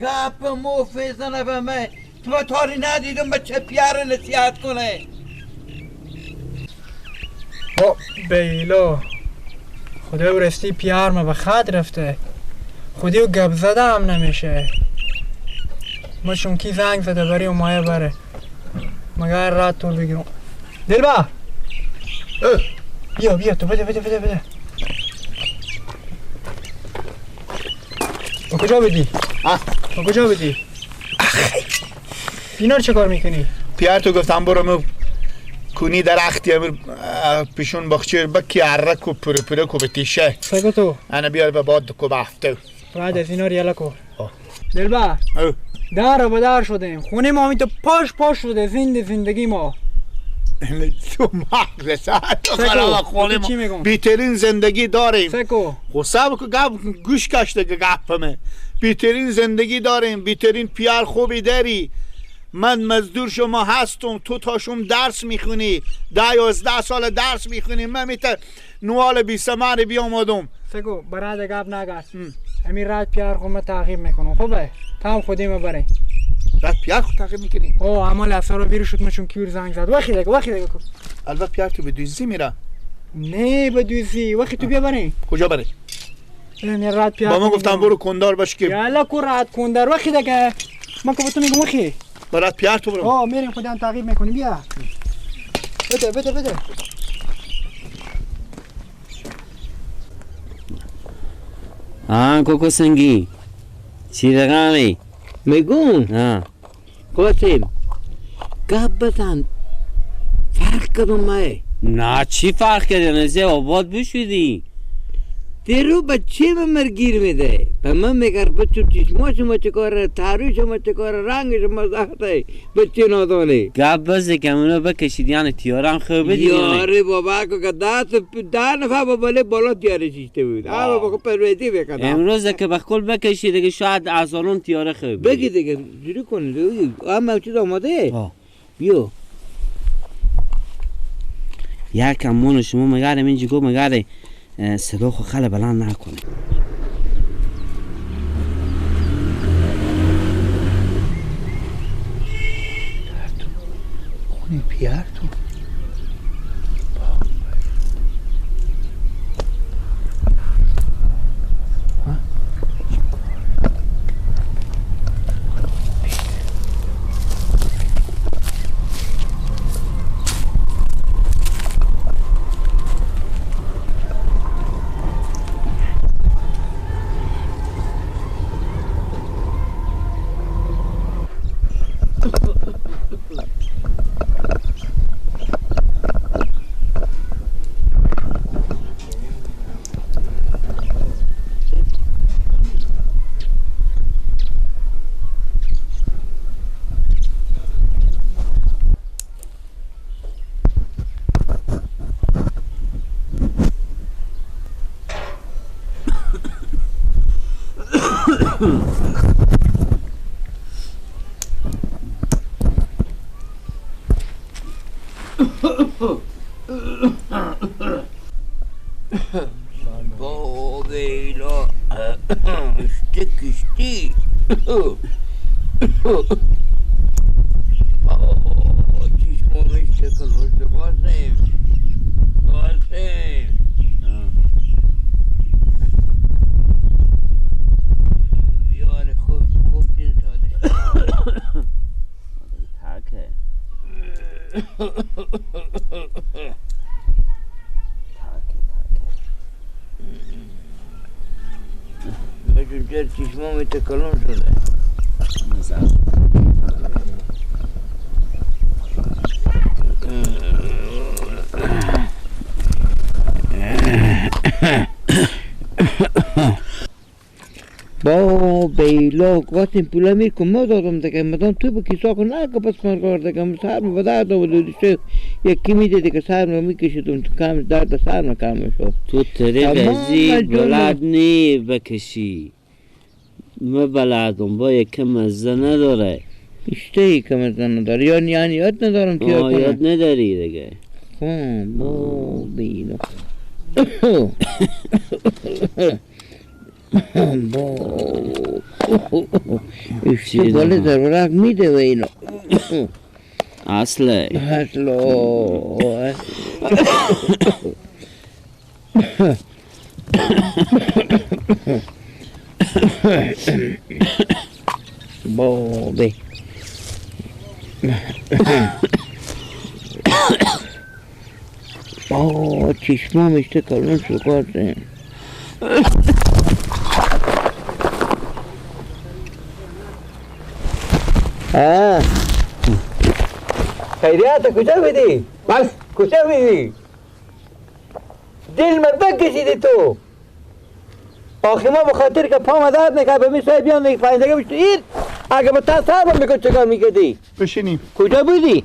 گپ مفت زنه به من تو با تاری ندیدم به چه پیار نصیحت کنه. او بیلو خدای ورستی پیار ما به خط رفته، خودی و گپ زده هم نمیشه. ما چون کی زنگ زده بری و مایه بره مگر رات طول بگیرم. دلبا بیا بیا تو بده بده بده بده. با کجا بدی؟ با کجا بدی؟ اینا رو چه کار میکنی؟ پیار تو گفتم برو مو کنی درختی امیر پیشون بخچیر بکی عرک و پره پره کو به تیشه سگو تو انا بیار به باد کو بافته. بعد از اینا رو یلا کو. دلبا در به در شدیم، خونه ما تو پاش پاش شده، زنده زندگی ما تو مغز تو خراب خونه ما بیترین زندگی داریم. سکو خب صبر کو گپ گوش کشته گپمه. بیترین زندگی داریم، بیترین پیار خوبی داری. من مزدور شما هستم، تو تاشم درس میخونی، 10 11 سال درس میخونی، من میتر نوال بی سمر بیامدم. سگو برای گپ نگرد امیر رات پیار خود من تعقیب میکنم. خوبه تام خودی ما بره رات پیار خود تعقیب میکنی؟ او عمل اثر رو بیرو شد من چون کیور زنگ زد. وقتی دیگه وقتی دیگه البته پیار تو به دوزی میره. نه به دوزی وقتی تو بیا بره. کجا بره؟ امیر رات پیار با من گفتم برو کندار باش که یالا کو رات کندار. وقتی دیگه من که تو میگم وقتی برات پیار تو برو. آه میریم خودم تعقیب میکنیم. بیا بده بده بده. آه کوکو سنگی چی رقمی؟ میگم قاسم گپ بزن فرق کردم مای. نه چی فرق کردی؟ نزه آباد بشودی تیرو بچه به مرگیر میده به من میگر بچه چشما شما چه کاره، تارو شما چه کاره، رنگ شما زخته بچه نادانه. گپ بزه که اونو بکشید یعنی تیارم خوب بدی. یاره بابا که 10 نفر بابا بالا تیاره شیشته بود. آه بابا پرویزی بکنم امروز که بخکل بکشید دیگه شاید از آن تیاره خوب بگی دیگه جوری کن دیگه. اما چیز آماده بیا یکم مون شما مگرم اینجا گو مگره صدا خو خیلی بلند نکنه. خونه پیار تو بابا کشتی چشمامش تکل باشه. قاسم قاسم یاره خوب خوب چیز داده تاکه تاکه بچون چرا چشمام تکلون شده. با بیلا قاسم پولا میر کن ما دادم دیگه مدام تو به کیسا کن نه که پس کار دیگه سر ما به درد آورد یکی میده دیگه سر ما میکشیدم تو کم درد سر ما کم میشد. تو طریق ازی بلد نی بکشی ما بلدم با یکم مزه نداره. اشته یکم مزه نداره یعنی یاد ندارم که یاد نداری دیگه. خب با بیلا با اشتی بالا ضرورت میده و اینا اصله اصلا بابه با چشمام اشته کلون شکارده. خیریت کجا بودی؟ بله کجا بودی؟ دل من بکشیدی تو. آخه ما به خاطر که پام درد نکرد به می صاحب بیان یک پایندگی بشت این اگه به تا سر میکن چکار میکردی؟ بشینیم. کجا بودی؟